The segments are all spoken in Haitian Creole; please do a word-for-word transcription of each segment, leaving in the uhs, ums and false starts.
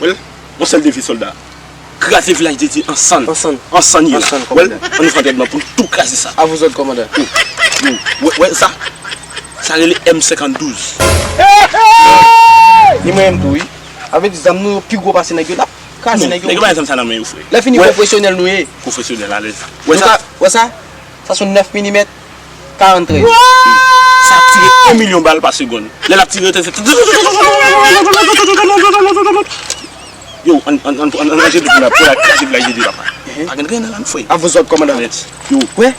Wè l, yon sèl defi, sòlda. Kraze vilaj de Dye an sann. An sann. An sann ye la. An sann, wè l, kòmandan. Ann nou fè antèdman pou n tou kraze sa. A vou zòd, kòmandan. Yo, yo, wè, wè sa? Sa rele M senkanndouz. Ni mwen menm tou, wi. A vle di zam nou yo pi gwo pase nèg yo, n ap kraze nèg yo. Nèg yo pa gen zam sa nan men yo, frè. Lè fini, pwofesyonèl nou ye. Pwofesyonèl, alèz. Wè sa? Wè sa? Sa se yon nèf milimèt, karanntrèz. Sa ap tire yon milyon bal pa segonn. Lè l ap tire, se yo, ann, ann, ann, ann, ann ranje de pou n ap, pou n al kraze vilaj de Dye, papa. Pa gen grenn nan la, m frè. A vou zòd, kòmandan. Yo. Wè?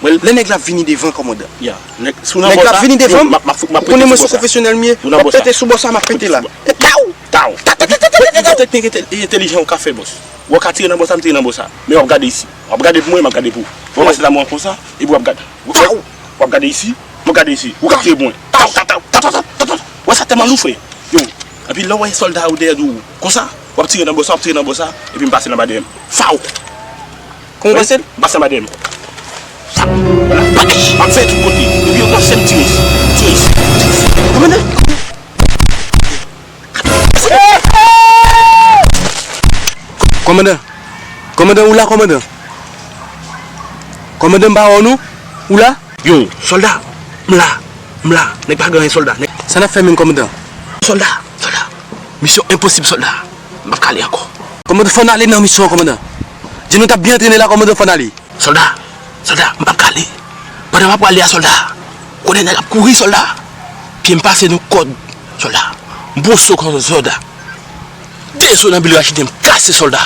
Lè nèg la vini devan, kòmandan. Ya. Nèg, si w nan bò sa, nèg la vini devan m, m ap, m ap, m ap pete sou bò sa. Ou konnen mwen se pwofesyonèl m ye. M ap pete sou bò sa, m ap pete la. Taw! Taw! Taw! Epi, epi, epi, teknik entèl-, entèlijan ou ka fè, bòs. Ou ka tire nan bò sa, m tire nan bò sa. Men w ap gade isi. W ap gade pou mwen, m ap gade pou ou. W ap pase la mwen konsa, epi w ap gade. Ou ap gade isi, m ap gade isi. Ou ka tire pou mwen. Taw, taw, taw. Wè sa tèlman lou, frè. Yo, epi lè w wè sòlda yo dèyè do w, konsa, w ap tire nan bò sa, w ap tire nan bò sa, epi m pase l anba dèyè m. Faw! Kòman w pase l? M pase anba dèyè m. Faw! Vwala. Patch! M ap fè tout kote. Epi yo panse m tire isi. Tire isi. Tire isi. Kòmandan! Kòmandan! Kòmandan, ou la, kòmandan? Kòmandan, m pa wè w non. Ou la? Yo, sòlda, m la, m la. Nèg pa gen anyen, sòlda. Nèg... Sa n ap fè menm, kòmandan? Sòlda, sòlda. Misyon enposib, sòlda. M p ap ka ale ankò. Kòmandan, fò n ale nan misyon an, kòmandan. Di nou t ap byen antrene la, kòmandan, fò n ale. Sòlda, sòlda, m p ap ka ale. Pandan m ap prale a, sòlda, konnen nèg ap kouri, sòlda. Pye m pase nan kòd, sòlda. M bwoso kò sòlda. De zo nan bil rachide m kase, sòlda.